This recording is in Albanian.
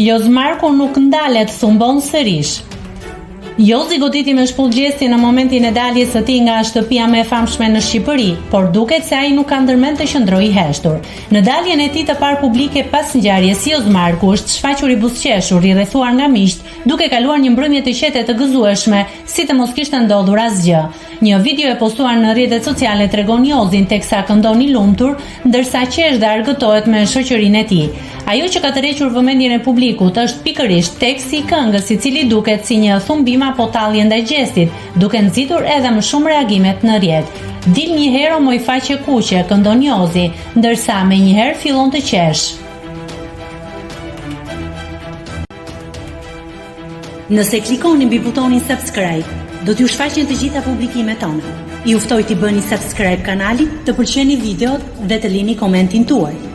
Joz Marku nuk ndalet, thumbon sërish. Jozi goditi me shpullë Gjestin në momentin e daljes së tij nga shtëpia më e famshme në Shqipëri, por duket se ai nuk ka ndërmend të qëndrojë i heshtur. Në daljen e tij të parë publike pas ngjarjes, Joz Marku është shfaqur i buzëqeshur, i rrethuar nga miqtë, duke kaluar një mbrëmje të qetë e të gëzueshme, si të mos kishte ndodhur asgjë. Një video e postuar në rrjetet sociale tregon Jozin teksa këndon i lumtur, ndërsa qesh dhe argëtohet me shoqërinë e tij. Ajo që ka tërhequr vëmendjen e publikut është pikërisht teksti i këngës, i cili duket si një thumbim apo tallje ndaj Gjestit, duke nxitur edhe më shumë reagimet në rrjet. Dil një herë o moj faqe kuqe, këndon Jozi, ndërsa menjëherë fillon të qeshë. Nëse klikoni mbi butonin subscribe, do t'ju shfaqen të gjitha publikimet tona. Ju ftoj t'i bëni subscribe kanalit, të pëlqeni videot dhe të lini komentin tuaj.